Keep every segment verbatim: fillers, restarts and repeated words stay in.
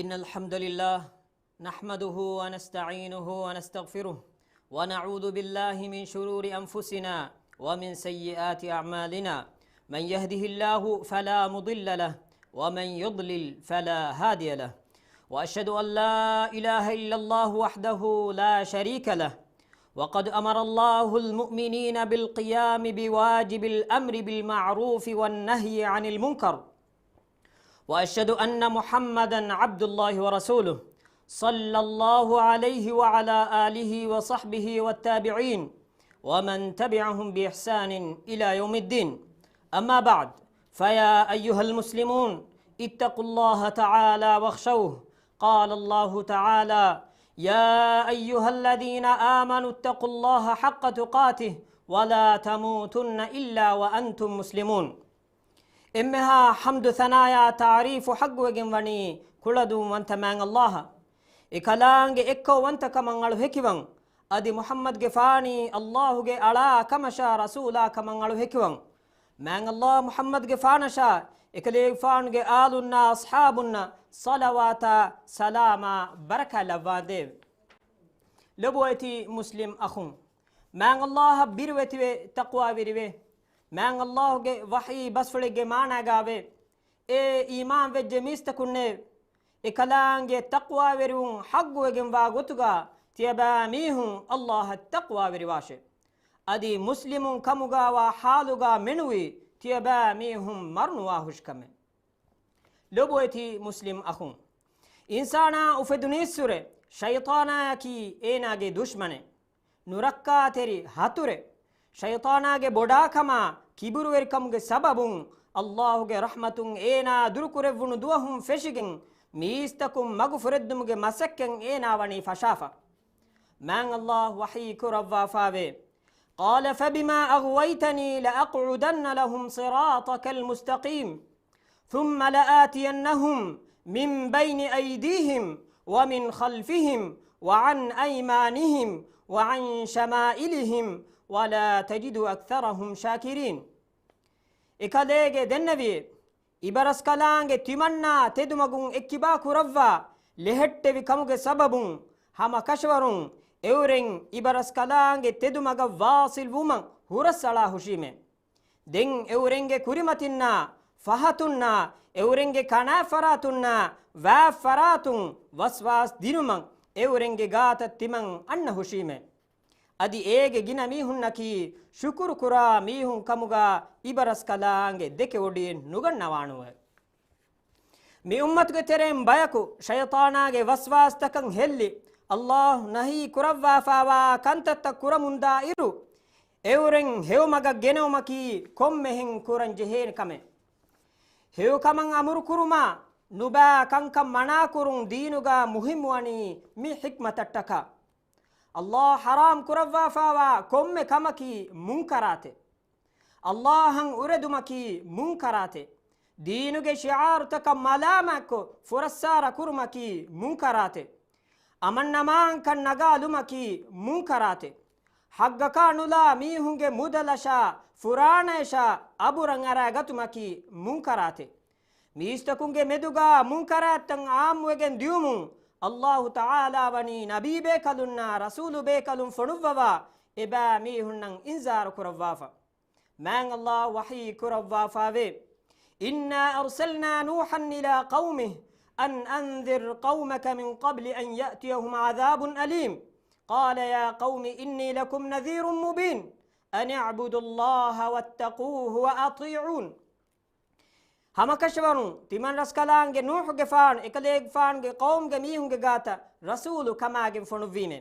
إن الحمد لله نحمده ونستعينه ونستغفره، ونعوذ بالله من شرور أنفسنا ومن سيئات أعمالنا. من يهده الله فلا مضل له، ومن يضلل فلا هادي له. وأشهد أن لا إله إلا الله وحده لا شريك له، وقد أمر الله المؤمنين بالقيام بواجب الأمر بالمعروف والنهي عن المنكر، وأشهد أن محمدا عبد الله ورسوله، صلى الله عليه وعلى آله وصحبه والتابعين ومن تبعهم بإحسان إلى يوم الدين. أما بعد، فيا أيها المسلمون، اتقوا الله تعالى واخشوه. قال الله تعالى: يا أيها الذين آمنوا اتقوا الله حق تقاته ولا تموتن إلا وأنتم مسلمون. އެންމެހާ ޙަމްދު ސަނާޔާ ތަޢުރީފު ޙައްޤުވެގެން ވަނީ ކުޅަދުންވަންތަ މާތް ﷲ އަށް. އެކަލާނގެ އެއްކައުވަންތަކަމަށް އަޅު ހެކިވަން. އަދި މުޙައްމަދުގެފާނީ ﷲ ގެ އަޅާ ކަމަށާ ރަސޫލާ ކަމަށް އަޅު ހެކިވަން. މާތް ﷲ މުޙައްމަދުގެފާނަށާ އެކަލޭގެފާނުގެ އާލުންނާ އަޞްޙާބުންނަށް ޞަލަވާތާ ސަލާމާ ބަރަކާތް ލައްވާނދޭވެ. ލޮބުވެތި މުސްލިމް އަޚުން، މާތް ﷲ އަށް ބިރުވެތިވެ ތަޤްވާވެރިވެ. މާތް ﷲ ގެ ވަޙީ ބަސްފުޅެއްގެ މާނާގާވެ، އޭ އީމާންވެއްޖެ މީސްތަކުންނޭ! އެކަލާނގެ ތަޤްވާވެރިވުން ޙައްޤުވެގެންވާ ގޮތުގާ ތިޔަބައިމީހުން ﷲ އަށް ތަޤްވާވެރިވާށޭ. އަދި މުސްލިމުން ކަމުގާވާ ޙާލުގާ މެނުވީ ތިޔަބައިމީހުން މަރުނުވާހުށިކަމެއް. ލޮބުވެތި މުސްލިމް އަޚުން، އިންސާނާ އުފެދުނީއްސުރެ ޝައިޠާނާއަކީ އޭނާގެ ދުޝްމަނެއް. ނުރައްކާތެރި ހަތުރެއް. ޝައިޠާނާގެ ބޮޑާކަމާ ކިބުރުވެރިކަމުގެ ސަބަބުން ﷲ ގެ ރަޙްމަތުން އޭނާ ދުރުކުރެއްވުނު ދުވަހުން ފެށިގެން މީސްތަކުން މަގު ފުރެއްދުމުގެ މަސައްކަތް އޭނާ ވަނީ ފަށާފަ. މާތް ﷲ ވަޙީ ކުރައްވާފާވޭ، قال فبما أغويتني لأقعدن لهم صراطك المستقيم ثم لآتينهم من بين أيديهم ومن خلفهم وعن أيمانهم وعن شمائلهم ولا تجد أكثرهم شاكرين. އެކަލޭގެ ދެންނެވިއޭ، އިބަރަސްކަލާނގެ ތިމަންނާ ތެދުމަގުން އެއްކިބާ ކުރައްވާ ލެހެއްޓެވި ކަމުގެ ސަބަބުން ހަމަ ކަށަވަރުން އެއުރެން އިބަރަސްކަލާނގެ ތެދުމަގަށް ވާޞިލް ވުމަށް ހުރަސްއަޅާ ހުށީމޭ. ދެން އެއުރެންގެ ކުރިމަތިންނާ ފަހަތުންނާ އެއުރެންގެ ކަނާތްފަރާތުންނާ ވާތްފަރާތުން ވަސްވާސް ދިނުމަށް އެއުރެންގެ ގާތަށް ތިމަން އަންނަ ހުށީމޭ. އަދި އޭގެ ގިނަ މީހުންނަކީ ޝުކުރު ކުރާ މީހުން ކަމުގާ އިބަރަސްކަލާނގެ ދެކެ އޮޑިއެއް ނުގަންނަވާނުވެ. މި އުއްމަތުގެ ތެރެއިން ބަޔަކު ޝައިޠާނާގެ ވަސްވާސްތަކަށް ހެއްލި، ﷲ ނަހީ ކުރައްވާފާވާ ކަންތައްތައް ކުރަމުންދާ އިރު، އެއުރެން ހެޔޮމަގަށް ގެނައުމަކީ ކޮންމެހެން ކުރަން ޖެހޭނެ ކަމެއް. ހެޔޮކަމަށް އަމުރުކުރުމާ، ނުބައި ކަންކަން މަނާކުރުން ދީނުގާ މުހިއްމުވަނީ މި ޙިކްމަތަށްޓަކާ. ﷲ ޙަރާމް ކުރައްވާފާވާ ކޮންމެ ކަމަކީ މުންކަރާތެއް. ﷲ އަށް އުރެދުމަކީ މުންކަރާތެއް. ދީނުގެ ޝިޢާރުތަކަށް މަލާމާތްކޮށް ފުރައްސާރަ ކުރުމަކީ މުންކަރާތެއް. އަމަންއަމާންކަން ނަގާލުމަކީ މުންކަރާތެއް. ޙައްޤަކާ ނުލާ މީހުންގެ މުދަލަށާ ފުރާނަޔަށާ އަބުރަށް އަރާގަތުމަކީ މުންކަރާތެއް. މީސްތަކުންގެ މެދުގާ މުންކަރާތްތައް ޢާއްމުވެގެން ދިޔުމުން ﷲ ތަޢާލާ ވަނީ ނަބީބޭކަލުންނާ ރަސޫލުބޭކަލުން ފޮނުއްވަވާ އެބައިމީހުންނަށް އިންޒާރު ކުރައްވާފަ. މާތް ﷲ ވަޙީ ކުރައްވާފާވޭ، إنا أرسلنا نوحا إلى قومه أن أنذر قومك من قبل أن يأتيهم عذاب أليم قال يا قوم إني لكم نذير مبين أن اعبدوا الله واتقوه وأطيعون. ހަމަކަށަވަރުން ތިމަން ރަސްކަލާނގެ ނޫޙުގެފާނު އެކަލޭގެފާނުގެ ޤައުމުގެ މީހުންގެ ގާތަށް ރަސޫލު ކަމާގެން ފޮނުއްވީމޭ.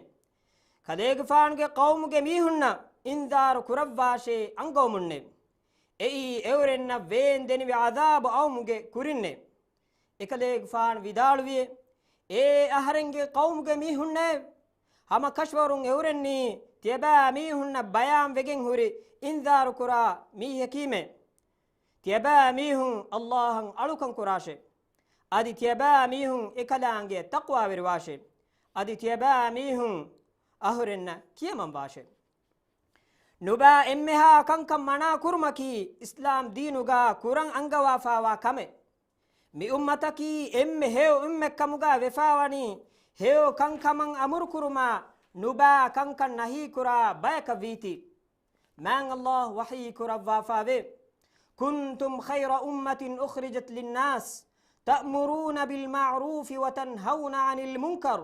ކަލޭގެފާނުގެ ޤައުމުގެ މީހުންނަށް އިންޒާރު ކުރައްވާށޭ އަންގައުމުންނޭ. އެއީ އެއުރެންނަށް ވޭން ދެނިވި ޢަޛާބު އައުމުގެ ކުރިންނޭ. އެކަލޭގެފާނު ވިދާޅުވިއޭ، އޭ އަހަރެންގެ ޤައުމުގެ މީހުންނޭ! ހަމަކަށަވަރުން އެއުރެންނީ ތިޔަބައިމީހުންނަށް ބަޔާން ވެގެން ހުރި އިންޒާރު ކުރާ މީހަކީމޭ. ތިޔަބައިމީހުން ﷲ އަށް އަޅުކަން ކުރާށޭ. އަދި ތިޔަބައިމީހުން އެކަލާނގެއަށް ތަޤްވާވެރިވާށޭ. އަދި ތިޔަބައިމީހުން އަހުރެންނަށް ކިޔަމަންވާށޭ. ނުބައި އެންމެހާ ކަންކަން މަނާ ކުރުމަކީ އިސްލާމް ދީނުގާ ކުރަން އަންގަވާފާވާ ކަމެއް. މި އުއްމަތަކީ އެންމެ ހެޔޮ އުއްމަތް ކަމުގަ ވެފާވަނީ، ހެޔޮ ކަންކަމަށް އަމުރުކުރުމާ، ނުބާ ކަންކަން ނަހީކުރާ ބަޔަކަށް ވީތީ. މާތް ﷲ ވަޙީ ކުރައްވާފާވޭ، كنتم خير أمة أخرجت للناس تأمرون بالمعروف وتنهون عن المنكر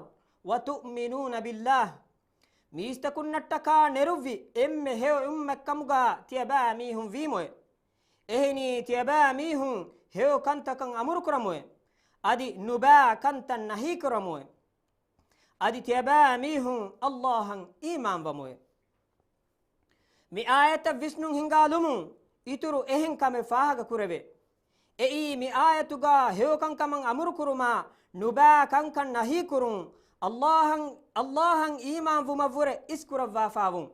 وتؤمنون بالله. މީސްތަކުންނަށްޓަކާ ނެރުއްވި އެންމެ ހެޔޮ އުއްމަތް ކަމުގަ ތިޔަބައިމީހުން ވީމޮޔެ. އެހެނީ ތިޔަބައިމީހުން ހެޔޮ ކަންތަކަށް އަމުރުކުރަމޮޔެ. އަދި ނުބާ ކަންތައް ނަހީކުރަމޮޔެ. އަދި ތިޔަބައިމީހުން ﷲ އަށް އީމާންވަމޮޔެ. މި އާޔަތަށް ވިސްނުން ހިނގާލުމުން އިތުރު އެހެން ކަމެއް ފާހަގަ ކުރެވޭ. އެއީ މި އާޔަތުގަ ހެޔޮ ކަންކަމަށް އަމުރުކުރުމާ، ނުބާ ކަންކަން ނަހީކުރުން، ﷲ އަށް، ﷲ އަށް އީމާން ވުމަށްވުރެ އިސްކުރައްވާފާވުން.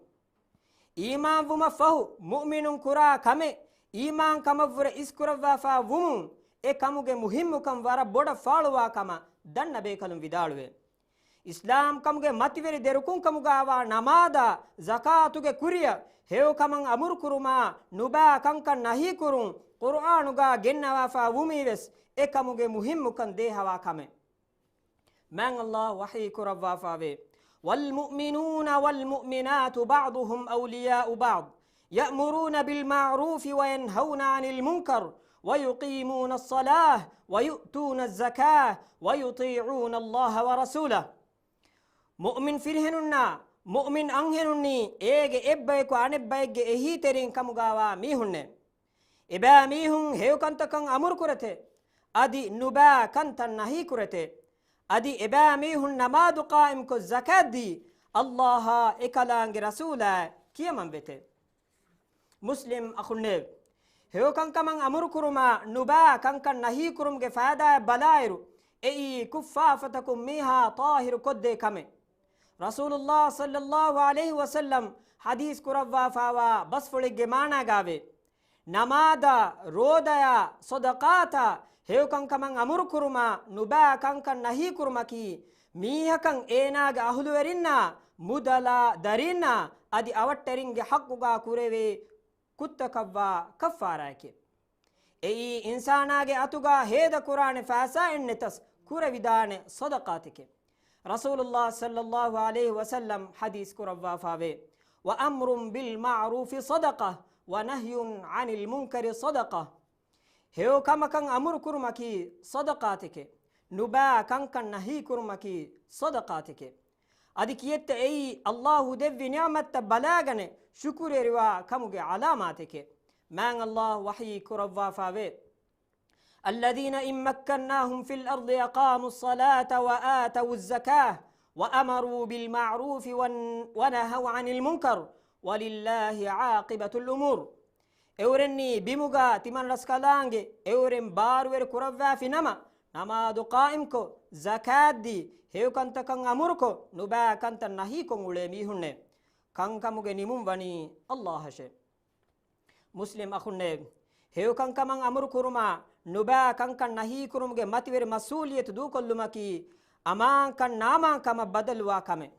އީމާން ވުމަށްފަހު މުއުމިނުން ކުރާ ކަމެއް އީމާން ކަމަށްވުރެ އިސްކުރައްވާފާ ވުމުން، އެ ކަމުގެ މުހިއްމުކަން ވަރަށް ބޮޑަށް ފާޅުވާ ކަމަށް ދަންނަ ބޭކަލުން ވިދާޅުވޭ. އިސްލާމް ކަމުގެ މަތިވެރި ދެރުކުން ކަމުގައިވާ ނަމާދާ، ޒަކާތުގެ ކުރިޔަށް، ހެޔޮ ކަމަށް އަމުރުކުރުމާ، ނުބާ ކަންކަން ނަހީކުރުން، ޤުރުއާނުގަ ގެންނަވާފާ ވުމީވެސް އެ ކަމުގެ މުހިއްމުކަން ދޭހަވާ ކަމެއް. މާތް ﷲ ވަޙީ ކުރައްވާފާވޭ، والمؤمنون والمؤمنات بعضهم أولياء بعض يأمرون بالمعروف وينهون عن المنكر ويقيمون الصلاة ويؤتون الزكاة ويطيعون الله ورسوله. މުއުމިން ފިރިހެނުންނާ މުއުމިން އަންހެނުންނީ އޭގެ އެއްބަޔަކު އަނެއްބައެއްގެ އެހީތެރިން ކަމުގައިވާ މީހުންނޭ. އެބައިމީހުން ހެޔޮކަންތަކަށް އަމުރުކުރެތޭ، އަދި ނުބައި ކަންތައް ނަހީކުރެތޭ. އަދި އެބައިމީހުން ނަމާދު ޤާއިމްކޮށް ޒަކާތްދީ، ﷲ އާ އެކަލާނގެ ރަސޫލާ ކިޔަމަންވެތޭ. މުސްލިމް އަޚުންނޭވެ! ހެޔޮކަންކަމަށް އަމުރުކުރުމާ، ނުބައި ކަންކަން ނަހީކުރުމުގެ ފައިދާއަށް ބަލާއިރު، އެއީ ކުށްފާފަތަކުން މީހާ ޠާހިރު ކޮށްދޭ ކަމެއް. ރަސޫލުﷲ ޞައްލަﷲ ޢަލައިހި ވަސައްލަމް ޙަދީޘް ކުރައްވާފާވާ ބަސްފުޅެއްގެ މާނާގައިވޭ، ނަމާދާ، ރޯދަޔާ، ޞަދަޤާތާ، ހެޔޮކަންކަމަށް އަމުރުކުރުމާ، ނުބައި ކަންކަން ނަހީކުރުމަކީ، މީހަކަށް އޭނާގެ އަހުލުވެރިންނާ، މުދަލާ، ދަރީންނާ، އަދި އަވަށްޓެރިންގެ ޙައްޤުގަ ކުރެވޭ ކުށްތަކަށްވާ ކައްފާރާއެކޭ. އެއީ އިންސާނާގެ އަތުގަ ހޭދަކުރާނެ ފައިސާއެއްނެތަސް ކުރެވިދާނެ ޞަދަޤާތެކޭ. ރަސޫލުﷲ ޞައްލަﷲ ޢަލައިހި ވަސައްލަމް ޙަދީޘް ކުރައްވާފާވޭ، وأمر بالمعروف صدقة ونهي عن المنكر صدقة. ހެޔޮ ކަމަކަށް އަމުރުކުރުމަކީ ޞަދަޤާތެކޭ، ނުބައި ކަންކަން ނަހީކުރުމަކީ ޞަދަޤާތެކޭ. އަދި ކިއެއްތަ އެއީ ﷲ ދެއްވި ނިޢުމަތްތައް ބަލާގަނެ ޝުކުރުވެރިވާ ކަމުގެ ޢަލާމާތެކޭ. މާތް ﷲ ވަޙީ ކުރައްވާފާވޭ، الذين إن مكناهم في الأرض أقاموا الصلاة وآتوا الزكاة وأمروا بالمعروف ون-، ونهوا عن المنكر ولله عاقبة الأمور. އެއުރެންނީ ބިމުގަ ތިމަން ރަސްކަލާނގެ އެއުރެން ބާރުވެރި ކުރައްވާފި ނަމަ، ނަމާދު ޤާއިމްކޮށް، ޒަކާތްދީ، ހެޔޮކަންތަކަށް އަމުރުކޮށް، ނުބައި ކަންތައް ނަހީކޮށް އުޅޭ މީހުންނޭ. ކަންކަމުގެ ނިމުން ވަނީ ﷲ އަށޭ. މުސްލިމް އަޚުންނޭ، ހެޔޮކަންކަމަށް އަމުރު ކުރުމާ، ނުބައި ކަންކަން ނަހީ ކުރުމުގެ މަތިވެރި މަސްއޫލިއްޔަތު ދޫކޮށްލުމަކީ، އަމާންކަން ނާމާންކަމަށް ބަދަލުވާ ކަމެއް.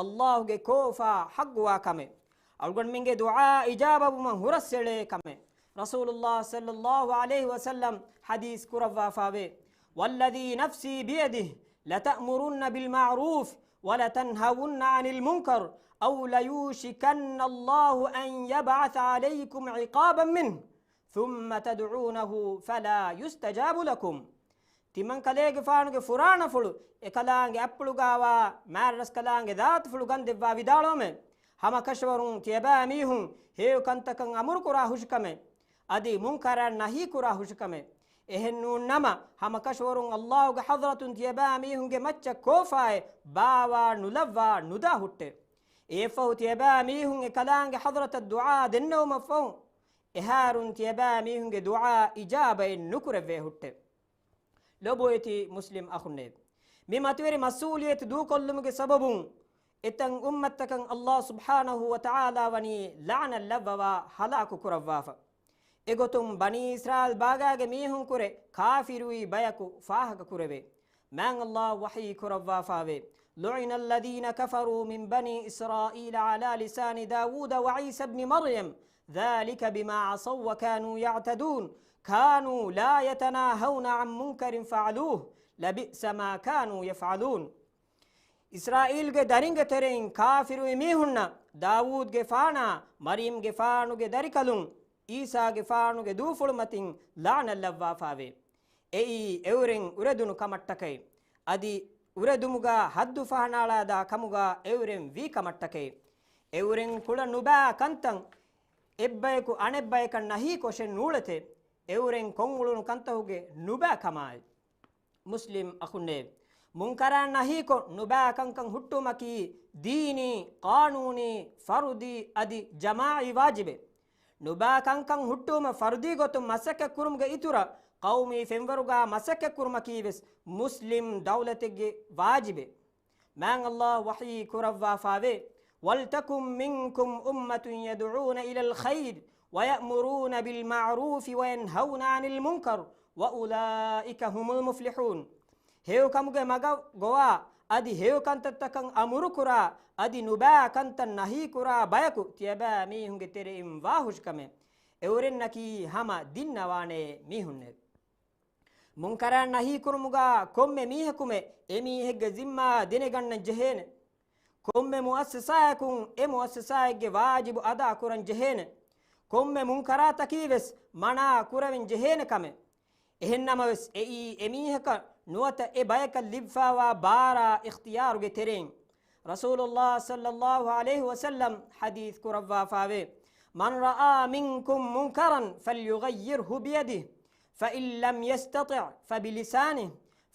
ﷲ ގެ ކޯފާ ޙައްޤުވާ ކަމެއް. އަޅުގަނޑުމެންގެ ދުޢާ އިޖާބަވުމަށް ހުރަސްއެޅޭ ކަމެއް. ރަސޫލުﷲ ޞައްލަﷲ ޢަލައިހި ވަސައްލަމް ޙަދީޘް ކުރައްވާފާވޭ، والذي نفسي بيده لتأمرن بالمعروف ولتنهون عن المنكر أو ليوشكن الله أن يبعث عليكم عقابا منه ثم تدعونه فلا يستجاب لكم. ތިމަންކަލޭގެފާނުގެ ފުރާނަފުޅު އެކަލާނގެ އަތްޕުޅުގައިވާ މާތްރަސްކަލާނގެ ދާތުފުޅު ގަންދެއްވާ ވިދާޅުވަމެ، ހަމަކަށަވަރުން ތިޔަބައިމީހުން ހެޔޮ ކަންތަކަށް އަމުރުކުރާ ހުށިކަމެއް، އަދި މުންކަރާތް ނަހީކުރާ ހުށިކަމެއް. އެހެންނޫން ނަމަ، ހަމަކަށަވަރުން ﷲ ގެ ޙަޟްރަތުން ތިޔަބައިމީހުންގެ މައްޗަށް ކޯފާއެއް ބާވާ ނުލައްވާ ނުދާ ހުއްޓެ. އެއަށްފަހު ތިޔަބައިމީހުން އެކަލާނގެ ޙަޟްރަތަށް ދުޢާ ދެންނެވުމަށްފަހު، އެހާރުން ތިޔަބައިމީހުންގެ ދުޢާ އިޖާބައެއް ނުކުރެވޭ ހުއްޓެ. ލޮބުވެތި މުސްލިމް އަޚުންނޭ، މި މަތިވެރި މަސްއޫލިއްޔަތު ދޫކޮށްލުމުގެ ސަބަބުން އެތަން އުއްމަތްތަކަށް ﷲ ސުބްޙާނަހޫ ވަތަޢާލާ ވަނީ ލަޢުނަތް ލައްވަވާ ހަލާކު ކުރައްވާފަ. އެގޮތުން ބަނީ އިސްރާއީލް ބާގާގެ މީހުންކުރެ ކާފިރުވި ބަޔަކު ފާހަގަ ކުރެވޭ. މާތް ﷲ ވަޙީ ކުރައްވާފާވޭ، لعن الذين كفروا من بني إسرائيل على لسان داود وعيسى ابن مريم ذلك بما عصوا وكانوا يعتدون كانوا لا يتناهون عن منكر فعلوه لبئس ما كانوا يفعلون. އިސްރާއީލްގެ ދަރިންގެ ތެރެއިން ކާފިރުވި މީހުންނަށް ދާވޫދުގެފާނާ، މަރްޔަމްގެފާނުގެ ދަރިކަލުން، އީސާގެފާނުގެ ދޫފުޅުމަތިން ލަޢުނަތް ލައްވާފާވޭ. އެއީ އެއުރެން އުރެދުނު ކަމަށްޓަކައި، އަދި އުރެދުމުގަ ހައްދު ފަހަނައަޅާދާ ކަމުގަ އެއުރެން ވީ ކަމަށްޓަކައި. އެއުރެން ކުޅަ ނުބާ ކަންތައް އެއްބަޔަކު އަނެއްބަޔަކަށް ނަހީކޮށެއް ނޫޅެތެ. އެއުރެން ކޮށްއުޅުނު ކަންތަކުގެ ނުބާ ކަމާއި. މުސްލިމް އަޚުންނޭ، މުންކަރާ ނަހީކޮށް ނުބާ ކަންކަން ހުއްޓުމަކީ ދީނީ، ޤާނޫނީ، ފަރުދީ އަދި ޖަމާޢީ ވާޖިބެއް. ނުބާ ކަންކަން ހުއްޓުވުމަށް ފަރުދީ ގޮތުން މަސައްކަތް ކުރުމުގެ އިތުރަށް ޤައުމީ ފެންވަރުގަ މަސައްކަތް ކުރުމަކީ ވެސް މުސްލިމް ދައުލަތެއްގެ ވާޖިބެއް. މާތް ﷲ ވަޙީ ކުރައްވާފާވޭ، وَلْتَكُنْ مِنْكُمْ أُمَّةٌ يَدْعُونَ إِلَى الْخَيْرِ وَيَأْمُرُونَ بِالْمَعْرُوفِ وَيَنْهَوْنَ عَنِ الْمُنْكَرِ وَأُولَٰئِكَ هُمُ الْمُفْلِحُونَ. ހެޔޮކަމުގެ މަގަށް ގޮވާ، އަދި ހެޔޮ ކަންތައްތަކަށް އަމުރުކުރާ، އަދި ނުބާ ކަންތައް ނަހީކުރާ ބަޔަކު ތިޔަބައިމީހުންގެ ތެރެއިން ވާހުށިކަމެއް. އެއުރެންނަކީ ހަމަ ދިންނަވާނޭ މީހުންނެވެ. މުންކަރާތް ނަހީކުރުމުގަ ކޮންމެ މީހަކުމެ އެމީހެއްގެ ޒިންމާ ދިނެގަންނަން ޖެހޭނެ. ކޮންމެ މުއައްސަސާއަކުން އެ މުއައްސަސާއެއްގެ ވާޖިބު އަދާކުރަން ޖެހޭނެ. ކޮންމެ މުންކަރާތަކީ ވެސް މަނާ ކުރެވެން ޖެހޭނެ ކަމެއް. އެހެންނަމަވެސް އެއީ އެމީހަކަށް ނުވަތަ އެ ބަޔަކަށް ލިބިފާވާ ބާރާ އިޚްތިޔާރުގެ ތެރެއިން. ރަސޫލުﷲ ޞައްލަﷲ ޢަލައިހި ވަސައްލަމް ޙަދީޘް ކުރައްވާފާވޭ، مَنْ رَأَىٰ مِنْكُمْ مُنْكَرًا فَلْيُغَيِّرْهُ بِيَدِهِ، فَإِنْ لَمْ يَسْتَطِعْ فَبِلِسَانِهِ،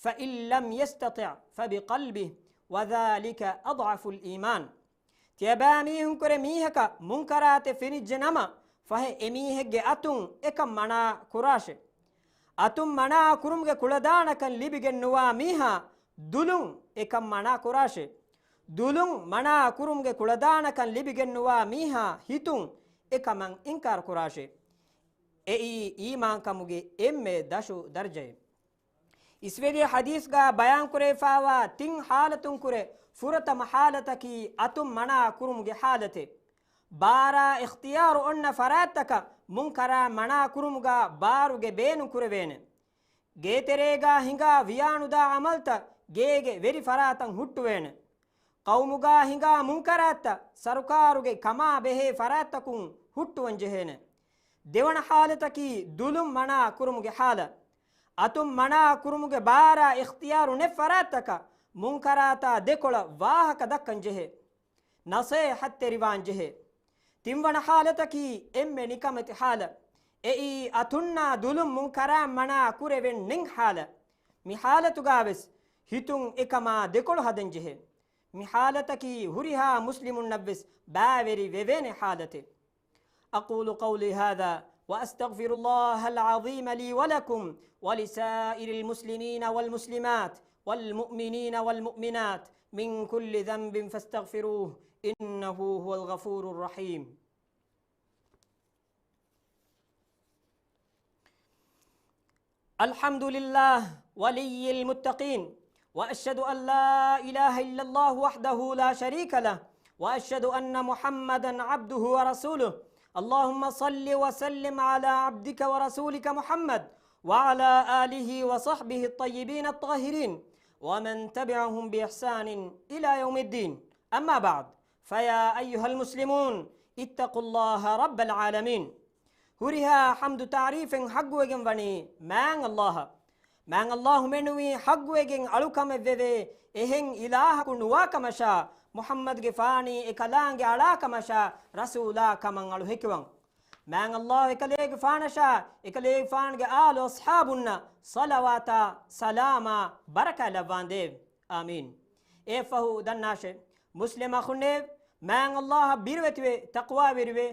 فَإِنْ لَمْ يَسْتَطِعْ فَبِقَلْبِهِ، وَذَٰلِكَ أَضْعَفُ الْإِيمَانِ. ތިޔަބައިމީހުންކުރެ މީހަކަށް މުންކަރާތެއް ފެނިއްޖެ ނަމަ، ފަހެ އެމީހެއްގެ އަތުން އެކަން މަނާ ކުރާށޭ. އަތުން މަނާ ކުރުމުގެ ކުޅަދާނަކަން ލިބިގެން ނުވާ މީހާ ދުލުން އެކަން މަނާ ކުރާށޭ. ދުލުން މަނާ ކުރުމުގެ ކުޅަދާނަކަން ލިބިގެން ނުވާ މީހާ ހިތުން އެކަމަށް އިންކާރު ކުރާށޭ. އެއީ އީމާންކަމުގެ އެންމެ ދަށު ދަރަޖައެއް. އިސްވެގޭ ޙަދީޘްގަ ބަޔާންކުރެވިފާވާ ތިން ޙާލަތުންކުރެ ފުރަތަމަ ޙާލަތަކީ އަތުން މަނާ ކުރުމުގެ ޙާލަތެއް. ބާރާ އިޚްތިޔާރު އޮންނަ ފަރާތްތަކަށް މުންކަރާތް މަނާ ކުރުމުގަ ބާރުގެ ބޭނުން ކުރެވޭނެ. ގޭތެރޭގަ ހިނގާ ވިޔާނުދާ ޢަމަލްތައް ގޭގެ ވެރި ފަރާތަށް ހުއްޓުވޭނެ. ޤައުމުގަ ހިނގާ މުންކަރާތްތައް ސަރުކާރުގެ ކަމާ ބެހޭ ފަރާތްތަކުން ހުއްޓުވަން ޖެހޭނެ. ދެވަނަ ޙާލަތަކީ ދުލުން މަނާ ކުރުމުގެ ޙާލަ. އަތުން މަނާ ކުރުމުގެ ބާރާ އިޚްތިޔާރު ނެތް ފަރާތްތަކަށް މުންކަރާތާ ދެކޮޅަށް ވާހަކަ ދައްކަން ޖެހޭ. ނަޞޭޙަތްތެރިވާން ޖެހޭ. ތިންވަނަ ޙާލަތަކީ އެންމެ ނިކަމެތި ޙާލަ. އެއީ އަތުންނާ ދުލުން މުންކަރާތް މަނާ ކުރެވެން ނެތް ޙާލަ. މި ޙާލަތުގަ ވެސް ހިތުން އެކަމާ ދެކޮޅު ހަދަން ޖެހޭ. މި ޙާލަތަކީ ހުރިހާ މުސްލިމުންނަށްވެސް ބައިވެރި ވެވޭނެ ޙާލަތެއް. أقول قولي هذا وأستغفر الله العظيم لي ولكم ولسائر المسلمين والمسلمات والمؤمنين والمؤمنات من كل ذنب فاستغفروه إنه هو الغفور الرحيم. الحمد لله ولي المتقين، وأشهد أن لا إله إلا الله وحده لا شريك له، وأشهد أن محمدا عبده ورسوله. اللهم صل وسلم على عبدك ورسولك محمد وعلى آله وصحبه الطيبين الطاهرين ومن تبعهم بإحسان إلى يوم الدين. أما بعد، فيا أيها المسلمون، اتقوا الله رب العالمين. ހުރިހާ ޙަމްދު ތަޢުރީފެއް ޙައްޤުވެގެން ވަނީ މާތް ﷲ އަށް. މާތް ﷲ މެނުވީ ޙައްޤުވެގެން އަޅުކަމެއް ވެވޭ، އެހެން އިލާހަކު ނުވާ ކަމަށާ، މުޙައްމަދުގެފާނީ އެކަލާނގެ އަޅާ ކަމަށާ، ރަސޫލާ ކަމަށް އަޅު ހެކިވަން. މާތް ﷲ އެކަލޭގެފާނަށާ، އެކަލޭގެފާނުގެ އާލު އަޞްޙާބުންނަށް ޞަލަވާތާ ސަލާމާ ބަރަކާތް ލައްވާނދޭވެ. އާމީން. އެއަށްފަހު ދަންނާށޭ، މުސްލިމް އަޚުންނޭވެ! މާތް ﷲ އަށް ބިރުވެތިވެ ތަޤްވާވެރިވެ،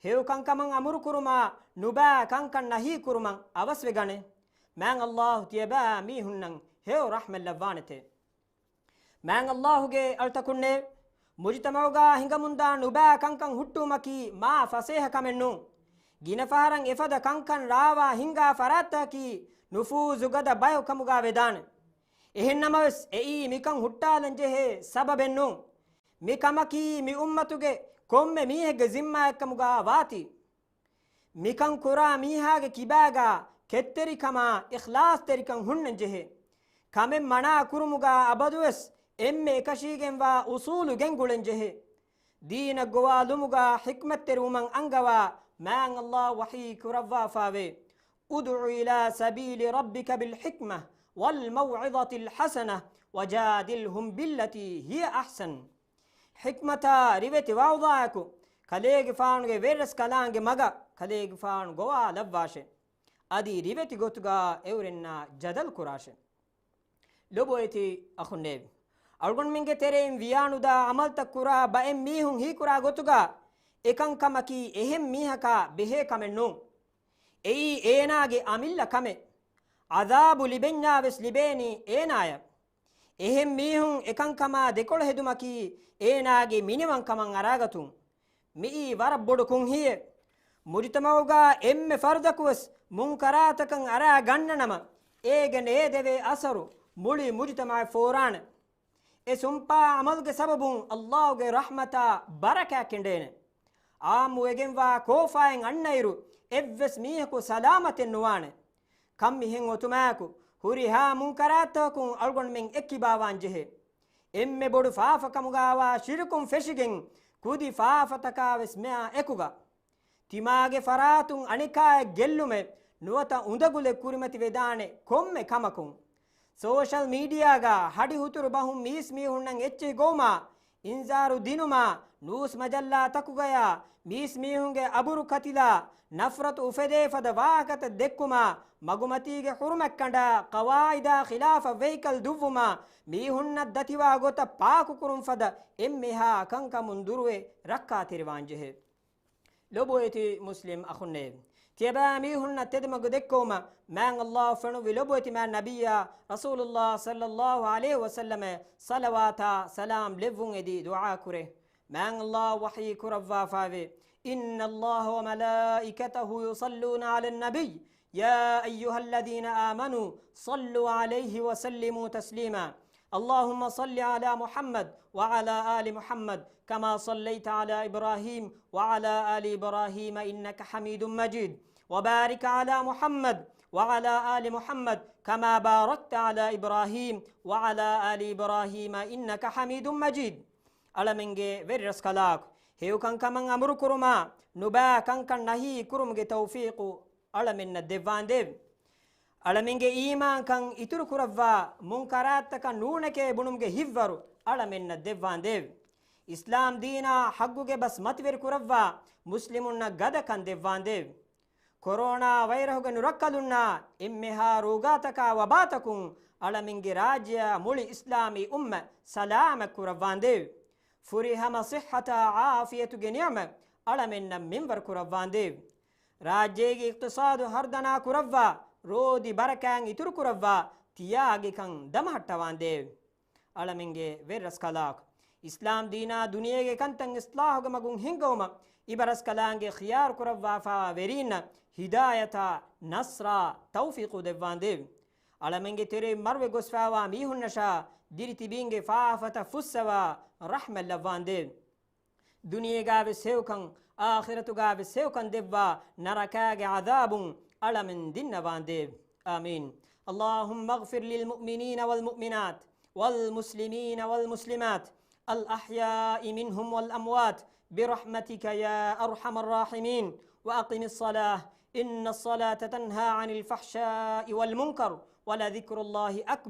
ހެޔޮ ކަންކަމަށް އަމުރުކުރުމާ، ނުބައި ކަންކަން ނަހީކުރުމަށް އަވަސްވެގަނެ. މާތް ﷲ ތިޔަބައިމީހުންނަށް ހެޔޮ ރަޙްމަތް ލައްވާނެތެ. މާތް ﷲގެ އަޅުތަކުންނޭވެ! މުޖުތަމަޢުގަ ހިނގަމުންދާ ނުބައި ކަންކަން ހުއްޓުވުމަކީ މާ ފަސޭހަ ކަމެއް ނޫން. ގިނަ ފަހަރަށް އެފަދަ ކަންކަން ރާވާ ހިންގާ ފަރާތްތަކަކީ ނުފޫޒުގަދަ ބަޔަކު ކަމުގަ ވެދާނެ. އެހެންނަމަވެސް، އެއީ މިކަން ހުއްޓާލަން ޖެހޭ ސަބަބެއް ނޫން. މި ކަމަކީ މި އުއްމަތުގެ ކޮންމެ މީހެއްގެ ޒިންމާއެއްކަމުގަ ވާތީ. މިކަން ކުރާ މީހާގެ ކިބާގާ ކެތްތެރިކަމާ އިޚްލާޞްތެރިކަން ހުންނަން ޖެހޭ. ކަމެއް މަނާ ކުރުމުގާ އަބަދުވެސް އެންމެ އެކަށީގެންވާ އުޞޫލު ގެންގުޅެން ޖެހޭ. ދީނަށް ގޮވާލުމުގާ ޙިކްމަތްތެރިވުމަށް އަންގަވާ މާތް ﷲ ވަޙީ ކުރައްވާފާވޭ. ادع إلى سبيل ربك بالحكمة والموعظة الحسنة وجادلهم بالتي هي أحسن. ޙިކްމަތާ ރިވެތި ވަޢުޡާއަކު، ކަލޭގެފާނުގެ ވެރިރަސްކަލާނގެ މަގަށް ކަލޭގެފާނު ގޮވާލައްވާށެ. އަދި ރިވެތި ގޮތުގާ އެއުރެންނާ ޖަދަލު ކުރާށެ. ލޮބުވެތި އަޚުންނޭވެ! އަޅުގަނޑުމެންގެ ތެރެއިން ވިޔާނުދާ ޢަމަލުތައް ކުރާ ބައެއް މީހުން ހީކުރާ ގޮތުގާ އެކަންކަމަކީ އެހެން މީހަކާ ބެހޭ ކަމެއް ނޫން. އެއީ އޭނާގެ އަމިއްލަ ކަމެއް. ޢަޛާބު ލިބެންޏާ ވެސް ލިބޭނީ އޭނާޔަށް. އެހެން މީހުން އެކަންކަމާ ދެކޮޅު ހެދުމަކީ އޭނާގެ މިނިވަންކަމަށް އަރާގަތުން. މިއީ ވަރަށް ބޮޑު ކުންހިއެއް. މުޖުތަމަޢުގާ އެންމެ ފަރުދަކުވެސް މުންކަރާތަކަށް އަރާ ގަންނަނަމަ، އޭގެ ނޭދެވޭ އަސަރު މުޅި މުޖުތަމަޢަށް ފޯރާނެ. އެ ސުންޕާ ޢަމަލުގެ ސަބަބުން ﷲގެ ރަޙްމަތާ ބަރަކާތް ކެނޑޭނެ. ޢާއްމުވެގެންވާ ކޯފާއިން އަންނައިރު އެއްވެސް މީހަކު ސަލާމަތެއް ނުވާނެ. ކަން މިހެން އޮތުމާއެކު، ހުރިހާ މުންކަރާތަކުން އަޅުގަނޑުމެން އެއްކިބާވާން ޖެހޭ. އެންމެ ބޮޑު ފާފަކަމުގާވާ ޝިރުކުން ފެށިގެން، ކުދި ފާފަތަކާވެސް މެއާ އެކުގަ. ތިމާގެ ފަރާތުން އަނެކާއެއް ގެއްލުމެއް ނުވަތަ އުނދަގުލެއް ކުރިމަތިވެދާނެ ކޮންމެ ކަމަކުން. ސޯޝަލް މީޑިއާގަ ހަޑި ހުތުރު ބަހުން މީސް މީހުންނަށް އެއްޗެހި ގޮވުމާ، އިންޒާރު ދިނުމާ، ނޫސް މަޖައްލާތަކުގަޔާ މީސް މީހުންގެ އަބުރު ކަތިލާ، ނަފްރަތު އުފެދޭ ފަދަ ވާހަކަތައް ދެއްކުމާ، މަގުމަތީގެ ޙުރުމަތް ކަނޑާ، ޤަވާޢިދާ ޚިލާފަށް ވެހިކަލް ދުއްވުމާ، މީހުންނަށް ދަތިވާ ގޮތަށް ޕާކުކުރުން ފަދަ އެންމެހާ ކަންކަމުން ދުރުވެ ރައްކާތެރިވާން ޖެހޭ. ލޮބުވެތި މުސްލިމް އަޚުންނޭ! ތިޔަބައިމީހުންނަށް ތެދުމަގު ދެއްކެވުމަށް މާތް ﷲ ފެނުއްވި ލޮބުވެތި މާތް ނަބިއްޔާ ރަސޫލުﷲ ޞައްލަﷲ ޢަލައިހި ވަސައްލަމަށް ޞަލަވާތާ ސަލާމް ލެއްވުން އެދި ދުޢާ ކުރޭ. މާތް ﷲ ވަޙީ ކުރައްވާފާވޭ، إن الله وملائكته يصلون على النبي يا أيها الذين آمنوا صلوا عليه وسلموا تسليما. اللهم صل على محمد وعلى آل محمد كما صليت على إبراهيم وعلى آل إبراهيم إنك حميد مجيد. وبارك على محمد وعلى آل محمد كما باركت على إبراهيم وعلى آل إبراهيم إنك حميد مجيد. އަޅަމެންގެ ވެރިރަސްކަލާކޮ، ހެޔޮކަންކަމަށް އަމުރުކުރުމާ، ނުބައި ކަންކަން ނަހީ ކުރުމުގެ ތައުފީޤު އަޅަމެންނަށް ދެއްވާނދޭވެ. އަޅަމެންގެ އީމާންކަން އިތުރުކުރައްވާ، މުންކަރާތްތަކަށް ނޫނެކޭ ބުނުމުގެ ހިތްވަރު އަޅަމެންނަށް ދެއްވާނދޭވެ. އިސްލާމް ދީނާ ޙައްޤުގެ ބަސް މަތިވެރި ކުރައްވާ، މުސްލިމުންނަށް ގަދަކަން ދެއްވާނދޭވެ. ކޮރޯނާ ވައިރަހުގެ ނުރައްކަލުންނާ އެންމެހާ ރޯގާތަކާ ވަބާތަކުން އަޅަމެންގެ ރާއްޖެއާ މުޅި އިސްލާމީ އުއްމަތް ސަލާމަތް ކުރައްވާނދޭވެ. ފުރިހަމަ ޞިއްޙަތާ ޢާފިޔަތުގެ ނިޢުމަތް އަޅަމެންނަށް މިންވަރު ކުރައްވާނދޭވެ. ރާއްޖޭގެ އިޤްތިޞާދު ހަރުދަނާ ކުރައްވާ، ރޯދި ބަރަކާތް އިތުރު ކުރައްވާ، ތިޔާގިކަން ދަމަހައްޓަވާނދޭވެ. އަޅަމެންގެ ވެރިރަސްކަލާކޮ، އިސްލާމް ދީނާ ދުނިޔޭގެ ކަންތައް އިޞްލާޙުގެ މަގުން ހިންގަވުމަށް އިބަރަސްކަލާނގެ ޚިޔާރު ކުރައްވާފާވާ ވެރީންނަށް ހިދާޔަތާ، ނަޞްރާ، ތައުފީޤު ދެއްވާނދޭވެ. އަޅަމެންގެ ތެރެއިން މަރުވެ ގޮސްފާވާ މީހުންނަށާ ދިރިތިބީންގެ ފާފަތައް ފުއްސަވާ ރަޙްމަތް ލައްވާނދޭވެ. ދުނިޔޭގާވެސް ހެޔޮކަން، އާޚިރަތުގާވެސް ހެޔޮކަން ދެއްވާ ނަރަކާގެ ޢަޛާބުން އަޅަމެން ދިންނަވާނދޭވެ. آمين. اللهم اغفر للمؤمنين والمؤمنات والمسلمين والمسلمات الأحياء منهم والأموات برحمتك يا أرحم الراحمين. وأقم الصلاة إن الصلاة تنهى عن الفحشاء والمنكر ولذكر الله أكبر.